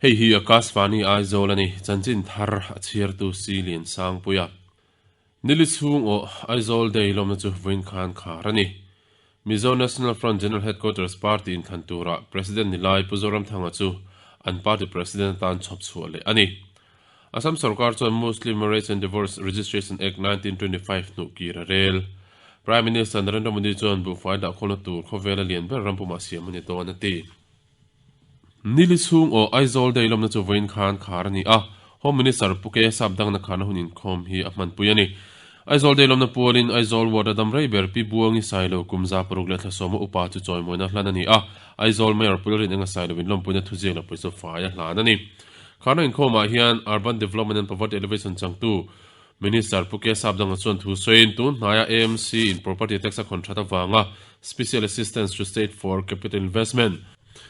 Hei hi Akashvani Aizawl a ni, chanchin thar a chhiartu Si Liansangpuia. Nili chhung aw Aizawl Day lawmna chu vawiin khan khar a ni. Mizo National Front General Headquarters Party inthlan turah President ni lai Pu Zoramthanga chu an party President atan chhawp chhuah leh a ni. Assam sorkar chuan Muslim Marriage and Divorce Registration Act 1925 hnuh kir a rel. Prime Minister Narendra Modi chuan buhfai dahkhawlna tur khawvela lian ber ram pumah siam a ni dawn a ti. Nili chhung aw Aizawl Day lawmna chu vawiin khan khar a ni a, Home Minister Pu K Sapdangna kharna hun inkhawm hi a hmanpui a ni. Aizawl Day lawmna pualin Aizawl Ward a dam rei ber Pi Buangi Sailo kum 630 upa chu chawimawina hlan a ni a, Aizawl Mayor Pu Lalrinenga Sailo in lawmpuina thuziak leh pawisa fai a hlan a ni. Kharna inkhawmah hian Urban Development and Poverty Alleviation changtu Minister Pu K Sapdanga chuan thu sawiin tun hnaia AMC in property tax a khawn that avanga Special Assistance to State for Capital Investment,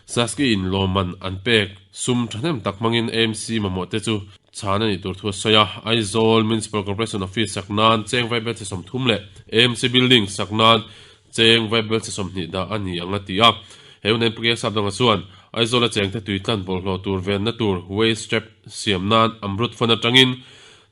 SASCI, in lawmman an pek sum thahnem tak hmangin AMC mamawh te chu chhan a nih tur thu a sawi a. Aizawl Municipal Corporation Office sak nan cheng vaibel che 30 leh AMC Building sak nan Cheng vaibel che 20 dah a ni ang a ti a. He unain Pu K Sapdanga chuan Aizawla chengte tui tlan bawlhhlawh tur venna tur waste trap siam nan Amrut Fund atangin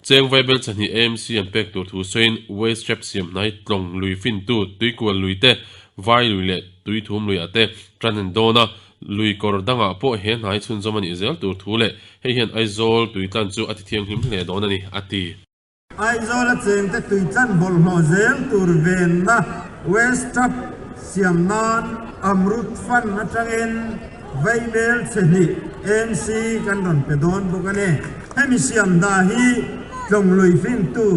Cheng vaibel chahnih AMC an pek tur thu sawiin waste trap siam hnai tlawng lui fintu tuikual lui te, vai lui leh tui thum luiah te tan an dawn a, lui kawr dangah pawh he hnai chhunzawm a nih zel tur thu leh hei hian Aizawl tui tlan chu a ti thianghlim hle dawn a ni, a ti. Aizawla chengte tui tlan bawlhhlawh zel tur venna waste trap siam nan Amrut Fund atangin Vaibel chhe hnih AMC kan rawn pe dawn bawk a ni. Hemi siam dah hi tlawng lui fintu,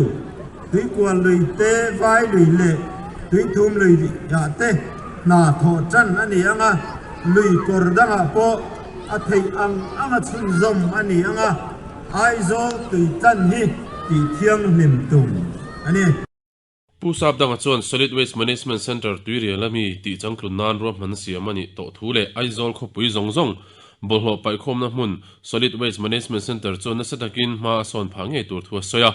tuikual lui te, vai lui leh tuithum lui ah te hna thawh tan a ni ang a, lui kawr dangah pawh a theih ang anga chhunzawm a ni ang a, Aizawl tui tan hi tih thianghlim tum a ni. Pu Sapdanga chuan Solid Waste Management Centre tuirial ami tih changtlun nan ruahman siam a nih tawh thu leh Aizawl khawpui zawng zawng bawlhhlawh paihkhawmna hmun Solid Waste Management Centre chuan nasa takin hma a sawn phah ngei tur thu a sawi a.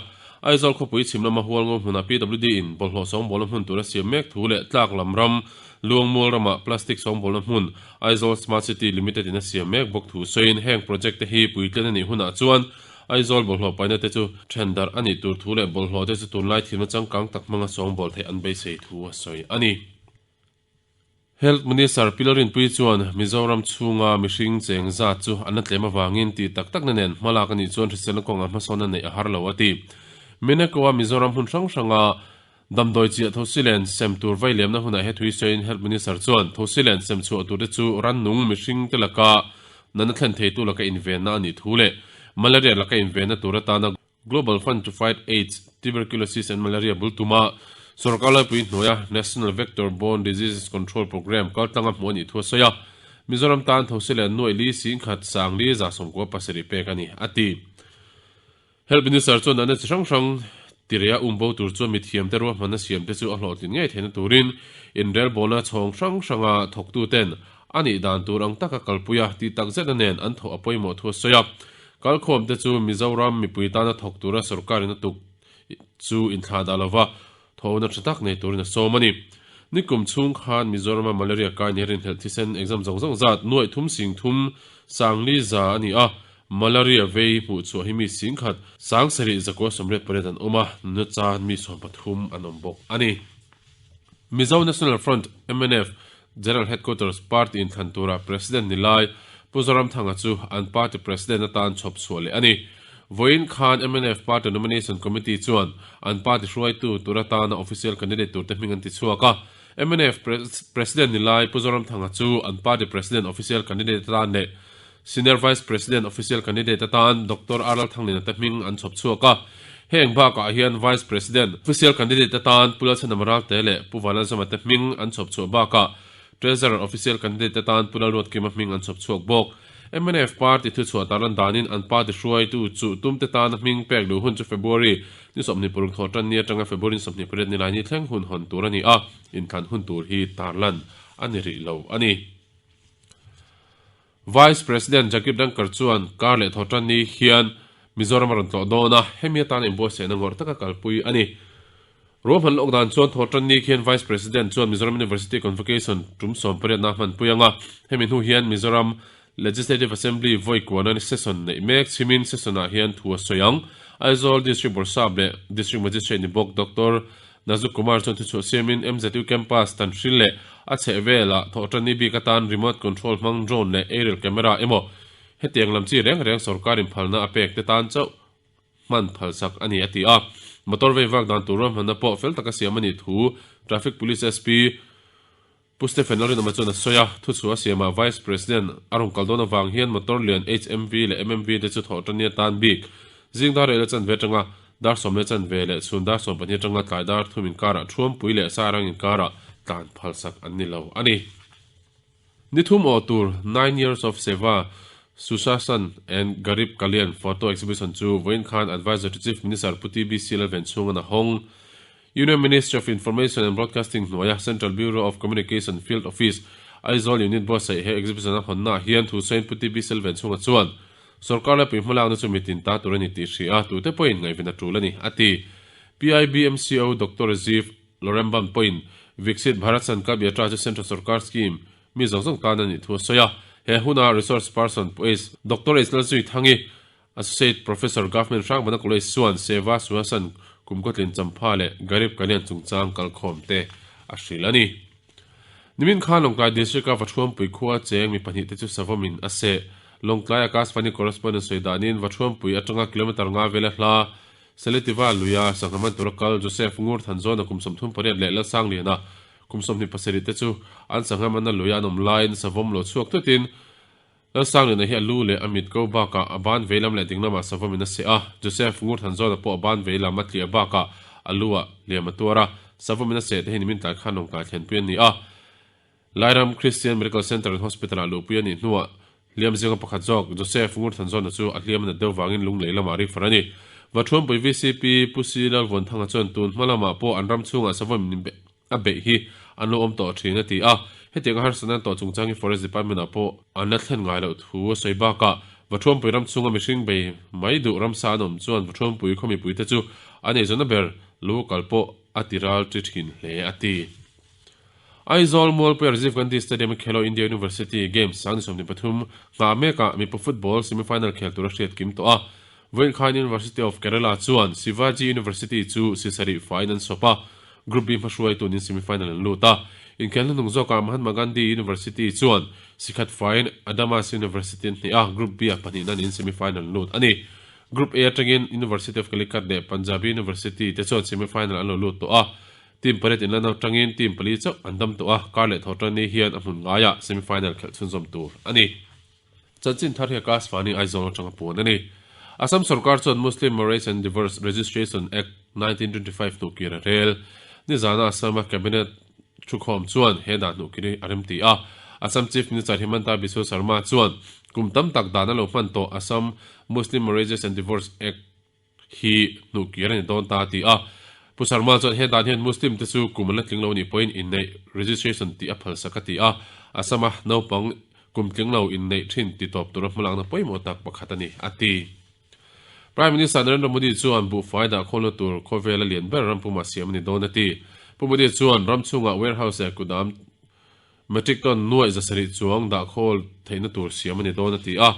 Aizawl khawpui chhim lama Hualngo hmunah PWD in bawlhhlawh sawngbawlna hmun tur a siam mek thu leh tlak lam ram Luangmual ramah plastic sawngbawlna hmun Aizawl Smart City Limited in a siam mek bawk thu sawiin heng project te hi puitlian a nih hunah chuan Aizawl bawlhhlawh paina te chu then darh a nih tur thu leh bawlhhlawh te chu tunlai thilna changkang tak hmanga sawngbawl theih an beisei thu a sawi a ni. Health Minister Pi Lalrinpuii chuan Mizoram chhunga mihring cheng zat chu an la tlem avangin tih tak takna nen hmalak a nih chuan hriselna kawngah hmasawnna neih a har lo a ti. Meneco-a Mizoram hmun hrang hranga damdawi chiah Thosilen sem tur vai lemna hunah he thui sawiin Health Minister chuan Thosilen sem chhuah turte chu rannung mihring te laka natna thlen theitu laka invenna a nih thu leh Malaria laka invenna tur atana Global Fund to Fight Aids, Tuberculosis and Malaria bul tuma sorkar laipui hnuaia National Vector Borne Diseases Control Programme kaltlanga hmuh a nih thu a sawi a, Mizoram tan Thosilen nuaih li singkhat sang li 97 pek a ni, a ti. Health Minister chuan natna chi hrang hrang tirea um bo tur chuan mithiamte ruahmanna siamte chu a hlawhtlin ngei theihna turin inrelbawlna chhawng hrang hranga thawktuten a nih dan tur ang taka kalpuia tih tak zetna nen an thawh a pawimawh thu a sawi a. Kalkhawmte chu Mizoram mipui tana thawk tura sorkarin a tuk chu inthlah dah lova thawhna tha tak nei turin a sawm a ni. Nikum chhung khan Mizorama malaria kai nia rinhlelh thisen exam zawng zawng zat nuaih thum sing thum sang li za a ni a, malaria vei hmuh chhuah hi mi sing khat sang sarih zakua 88 an awm a, nuna chan mi 13 an awm bawk a ni. Mizo National Front, mnf, General Headquarters Party inthlan tura President ni lai Pu Zoramthanga chu an party President atan chhawp chhuah leh a ni. Vawiin khan mnf Party Nomination Committee chuan an party hruaitu tur atana official candidate turte hming an ti chhuak a. Mnf President ni lai Pu Zoramthanga chu an party President official candidate atan leh Senior Vice President official candidate atan Doctor R Lalthanglina te hming an chhawp chhuak a. Heng bakah hian Vice President official candidate atan Pu Lalchhanam Ralte leh Pu Vanlalzama te hming an chhawp chhuah bakah Treasurer official candidate atan Pu Lalruatkima hming an chhawp chhuak bawk. Mnf party thuchhuah tarlan danin an party hruaitu chu tumte tana hming pek luh hun chu February ni 26 thawh tan ni atanga February ni 28 nilai ni thleng hun hawn tur a ni a, inthlan hun tur hi tarlan a ni rih lo a ni. Vice President Jagdeep Dhankhar chuan kar leh thaw tan ni hian Mizoram a rawn tlawh dawn a, hemi atana inbuatsaihna ngawrh taka kalpui a ni. Ruahman lawk dan chuan thaw tan ni khian Vice President chuan Mizoram University Convocation tum 18 na hmanpui ang a, hemi hnu hian Mizoram. Legislative Assembly vawi kuana session neih mek chhimin session-ah hian thu a sawi ang. Aizawl District Bawrhsap leh District Magistrate ni bawk Doctor Nazuk Kumar chuan thuchhuah siamin MZU campus tanhril leh a chhehvelah thawhtanni bik atan remote control hmang drone leh aerial camera emaw hetiang lam chi reng reng sorkar inphalna a pek te tan chauh hman phalsak a ni a ti a. Motor vei vak dan tur ruahmanna pawh fel taka siam a nih thu Traffic Police SP Pu Stephen Lalrinawma chuan a sawi a, thuchhuah a siamah Vice President a rawn kal dawn avang hian motor lian HMV leh MMV te chu thawh tania tan bik zing dar reh leh chanve atanga dar sawm leh chanve leh chhun dar sawm pahnih atanga tlai dar thum inkarah Thuampui leh Sairang inkarah tlan phalsak an ni lo a ni. Ni thum awh tur Nine Years of Seva, Sushasan and Garib Kalyan Photo Exhibition chu vawiin khan Adviser to Chief Minister Pu TBC Lalvenchhunga'n a hawng. Union Ministry of Information and Broadcasting hnuaia Central Bureau of Communication Field Office, Aizawl Unit buatsaih he exhibition a hawnnaah hian thusawiin Pu TB Selvenchhunga chuan, Sorkar laipui hmalakna chu mitin ta tur a ni tih hria a, tute pawhin ngaihven a tul a ni, a ti. PIBMCO Doctor Rajiv Lorembam pawhin Viksit Bharat Sankalp Yatra chu Central Sorkar scheme mi zawng zawng tan a nih thu a sawi a. He huna Resource Person Pu Ace Doctor Ace Lalzuithangi Associate Professor Government Hrangbana College chuan Seva Suhasan Kumkawtlin Champha leh Garib Kalyan chungchang kalkhawm te a hrilh a ni. Nimin khan Lawngtlai District-a Vathuampui khua cheng mi pahnihte chu Savomin a seh. Lawngtlai Akashvani Correspondent sawi danin Vathuampui atanga kilometre nga vela hla Seletiva luia sangha man tura kal Joseph Ngur Thanzawna kum 38 leh Lalsangliana kum 27 te chu an sangha manna luia an awm laiin Savom lo chhuak thutin Lalsangliana hi a lu leh a mit ko bakah a ban veilam leh dinglamah savamin a seh a, Joseph Ngurthanzawna pawh a ban veilam a tliah bakah a lu ah hliam a tuar a, savamin a seh te hi nimin tlai khan lawngtlai thlenpui a ni a. Lairam Christian Medical Centre and Hospital ah luhpui a nih hnuah hliam zinga pakhat zawk Joseph Ngurthanzawna chu a hliam a nat deuh vangin lunglei lamah refer a ni. Vathuampui VCP Pu Si Lalvuanthanga chuan tun hma lamah pawh an ram chhungah savamin A beih hi an lo awm tawh thin a ti a, hetianga harsatna an tawh chungchang hi Forest Department ah pawh an la thlen ngai loh thu a sawi bakah Vathuampui ram chhunga mihring bei mai duh ramsa an awm chuan Vathuampui khaw mipuite chu an eizawnna ber lu kal pawh a ti ral ṭi thin hle a ti. Aizawl Mualpui Rajiv Gandhi Stadium a Khelo India University Games 2023 nghah mekah mipa football semi-final khel tur a hriat kim tawh a, Vawinkhain University of Kerala chuan Shivaji University chu si sarih faiin an sawp a, Group B hmahruaitu nin semi-final an lut a. Inkhel hnuhnung zawkah Mahatma Gandhi University chuan si khat faiin Adamas University an hneh a, Group B-ah pahnihna nin semi-final an lut a ni. Group A atangin University of Calicut leh Punjabi University te chuan semi-final an lo lut tawh a, team pariat inlan atangin team pali chauh an dam tawh a, kar leh thawhtanni hian a hmun ngaiah semi-final khelh chhunzawm tur a ni. Chanchin thar hi Akashvani Aizawl atanga puan a ni. Assam sorkar chuan Muslim Marriage and Divorce Registration Act 1925 hnuhkir a rel. Nizana Assam-a Cabinet thukhawm chuan he dan hnuhkir hi a remti a. Assam Chief Minister Himanta Biswa Sarma chuan kum tam tak dan a lo hman tawh Assam Muslim Marriages and Divorce Act hi hnuhkir a ni dawn ta a ti a. Pu Sarma chuan he dan hian Muslim te chu kum an la tling lo anih pawhin inneih registration tih a phalsak a ti a, Assam-a naupang kum tling lo inneih thin ti tawp tura hmalakna pawimawh tak pakhat a ni a ti. Prime Minister Narendra Modi chuan buhfai dah khawlna tur khawvela lian ber ram pumah siam a ni dawn a ti. Pu Modi chuan ram chhungah warehouse leh kudam Metric ton nuaih zasarih chuang dah khawl theihna tur siam a ni dawn a ti a.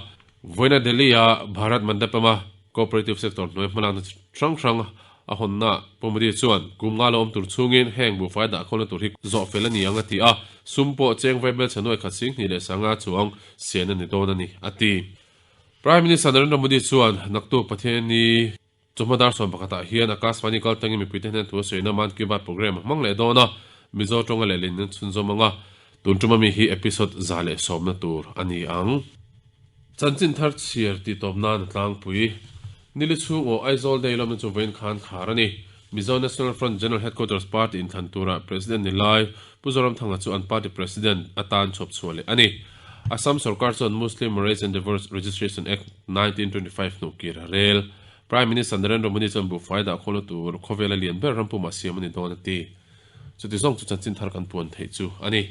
Vawiina Delhi-a Bharat Mandapam-a Cooperative Sector hnuai hmalakna chi hrang hrang a hawnna Pu Modi chuan kum nga la awm tur chhungin heng buhfai dah khawlna tur hi zawh fel a ni ang a ti a, sum pawh cheng vaibelchhe nuaih khat singhnih leh sanga chuang sian a ni dawn a ni a ti. Prime Minister Narendra Modi chuan naktuk Pathianni Chawhma dar sawm pakhatah hian Akashvani kal tangin mipuite hnen thu a sawina Mann Ki Baat programme a hmang leh dawn a, Mizo tawnga lehlin an chhunzawm ang a, tun tuma mi hi episode 110 tur a ni ang. Chanchin thar chhiar tih tawp nan a tlangpui. Nili chhung aw Aizawl Day lawmna chu vawiin khan khar a ni. Mizo National Front General Headquarters Party inthlan tura President ni lai Pu Zoramthanga chu an party President atan chhawp chhuah leh a ni. Assam sorkar chuan Muslim Marriage and Divorce Registration Act 1925 hnuhkir a rel. Prime Minister Narendra Modi chuan buhfai dah khawlna tur khawvela lian ber ram pumah siam a ni dawn a ti. Chuti zawng chu chanchin thar kan puan theih chu a ni.